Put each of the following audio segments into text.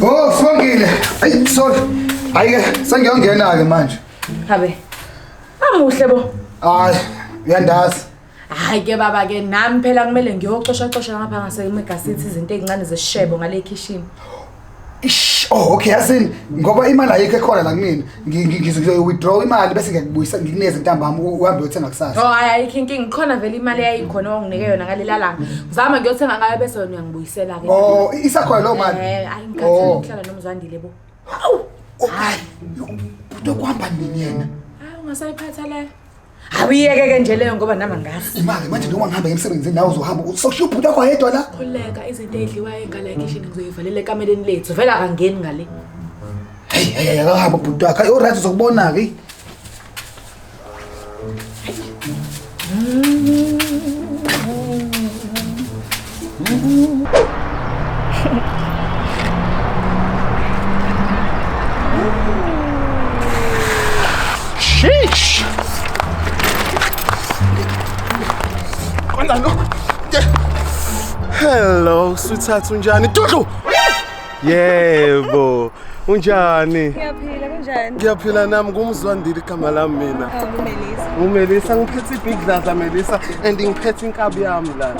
Oh, Sibongile. Ayi, sorry. Hayi ke, sengiyongena ke manje. Habe. Amuhle bo. Hayi, uyandazi. Hayi ke baba ke nami phela kumele ngiyocosha cosha ngapha ngase Mega City izinto ezincane zesishebo ngale khishini. Ish, oh okay yazini ngoba imali ayikho ekhona la kumina. Ngizoyi withdraw imali bese ngiyakubuyisa ngikunikeze ntambama uhambe uyothenga kusasa. Oh hayi ayikho inkinga khona vele imali eyayikhona onginike yona ngalela langa. Ngizama ngiyothenga ngayo bese wena uyangibuyisela ke. Oh, isakhona leyo mali. Eh, hayi ngikhathele ukuhlala nomzwandile bo. Hawu. Hayi, umuntu okuhamba nini yena? Hayi ungasayiphatha leyo. Awuyeke ke nje leyo ngoba nami angazi. Imali manje noma ngihamba emsebenzini nawe uzohamba usoshiya ubhuti wakho yedwa la. Khuleka izinto ezidliwayo engala ekhishini ngizoyivalela ekameleni lethu. Vele akangeni ngale. Hey hey hey akahamba ubhuti wakho. Hayi alright uzokubona ke. Sheesh. Qonda lo. Hello, sweetheart unjani? Dudlu. Yebo. Unjani? Ngiyaphila kunjani? Ngiyaphila nami ngumzwandile igama lami mina. Awu Melisa. UMelisa ngiphethe ibig dladla Melisa and ngiphethe inkabi yami la.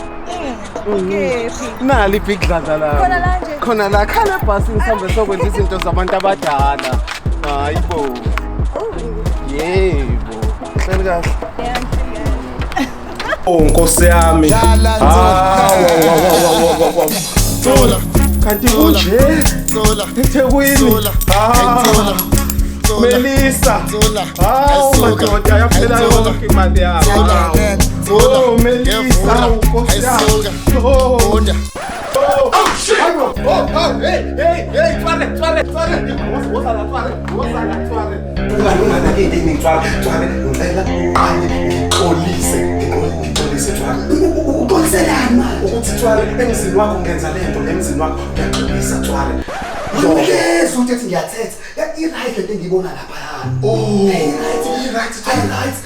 Kephi? Nali ibig dladla la. Khona la nje? Khona la khale ebhasini sihambe sokwenza izinto zabantu abadala. Hayibo. Yebo. Hleli kahle. Oh Nkosi yami. Thola, Kanti kunje thola, eThekwini. thola, Ah, thola, thola, Melissa. thola, Hawu madoda yaphela yonke imali yami. thola, thola, Oh Melissa, yevula, Nkosi yami. ayisuka, Oh. bunda. Oh shit! Oh, oh, hey, hey, hey, tsware, tsware, tsware. Woza la tsware, woza la tsware. Unganaki into eningi tsware, tsware, ngicela uqale ngixolise, ngixolise tsware. Uxoliselani manje? Ukuthi tsware emzini wakho ngenza lento, emzini wakho ngiyaxolisa tsware. Ngiyeza ukuthi ethi ngiyathetha. I-right lento engiyibona lapha. Oh, I-right, i-right, i-right.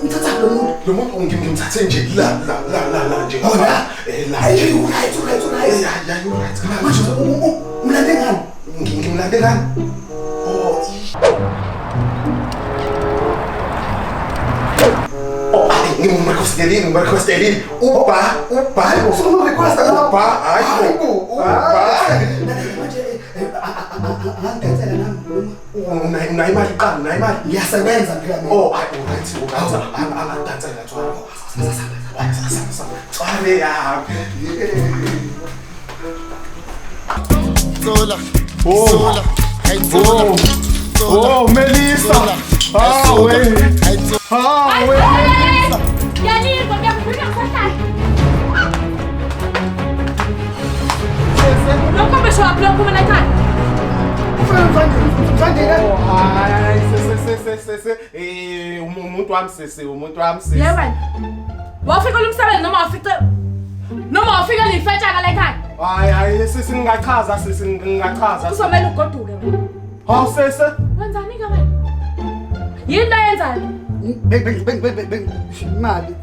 Umthatha lo muntu. Lo muntu ngimthathe nje la la la la la nje. Oh la. Eh la. Hayi, u-right, u-right, u-right. Ya ya you right. Manje umlande ngani? Ngimlande ngani? Oh. Oh, hayi ngimrequestelini, ngimrequestelini. Uba, uba, Usuku-requesta la. Uba, hayi bo, uba. Manje angidansela nami noma Unayo imali qala, unayo imali. ngiyasebenza phela mina. Oh, hayi uright, uright. Angadansela tsware. Tsware yami. Thola, Oh. thola, hey thola, Oh. thola, Oh, Melissa. thola, Ah, we. hey thola. Ah, we. Ngiyanikwa ngiyakufika ngisahlala. Lokho besho lapho lokho mina ekhaya. Mfandile. Oh, hayi, se se se se se. Eh, umuntu wami sisi, umuntu wami sisi. Le wena. Wafika umsebenzi noma wafice noma wafika lifetshana la ekhaya. Hayi, hayi, sisi ngingachaza, sisi ngingachaza. Kuzomela ugoduke wena. Hawu sisi. Wenzani ke wena? Yini lo yenzayo? Beng beng beng beng beng imali.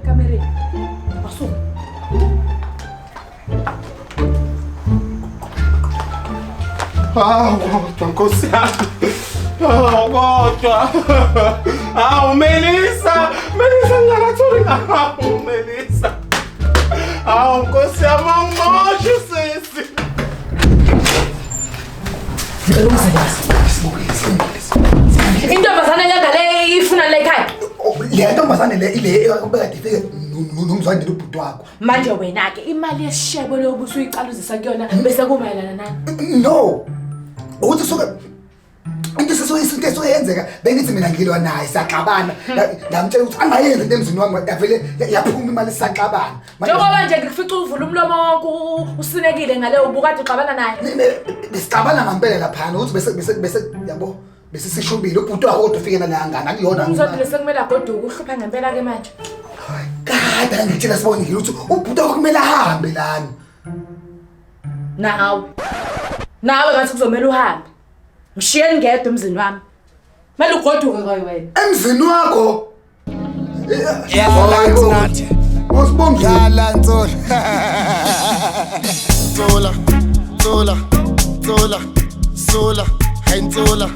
Kamereni. Wasuka. Hawu, kodwa Nkosi yami. Hawu kodwa. Hawu Melissa, Melissa ngingakatholi. Hawu Melissa. Hawu Nkosi yami angimoshe sisi. Intombazane lengale ifuna la ekhaya. Le ntombazane le ile obekade ifike nomzwandile ubhuti wakho. Manje wena ke imali yesishebo leyo ubusuyicaluzisa kuyona bese kumayelana nani? No. Ukuthi suke into sesoyisinto esoyenzeka bengithi mina ngilwa naye siyaxabana ngamtshela ukuthi angayenzi into emzini wami yavele yaphuma imali siyaxabana Njengoba nje ngikufica uvula umlomo wonke usinekile ngale ubukade uxabana naye. Besixabana ngampela laphana ukuthi bese bese bese yabo bese sishubile ubhuti wakho kodwa ufike naleya ngane akuyona Umzwandile sekumele agoduke uhlupha ngempela ke manje. Kade ngitshela sibonile ukuthi ubhuti wakho kumele ahambe lana. Nawe. Nawe ngathi kuzomela uhambe. Ngishiyeni ngedwa emzini wami. Kumele ugoduke kwayi wena. Emzini wakho. Yala Usibongile. Yala Thola. Thola. Hayi tsola, tsola, sola, hayi tsola.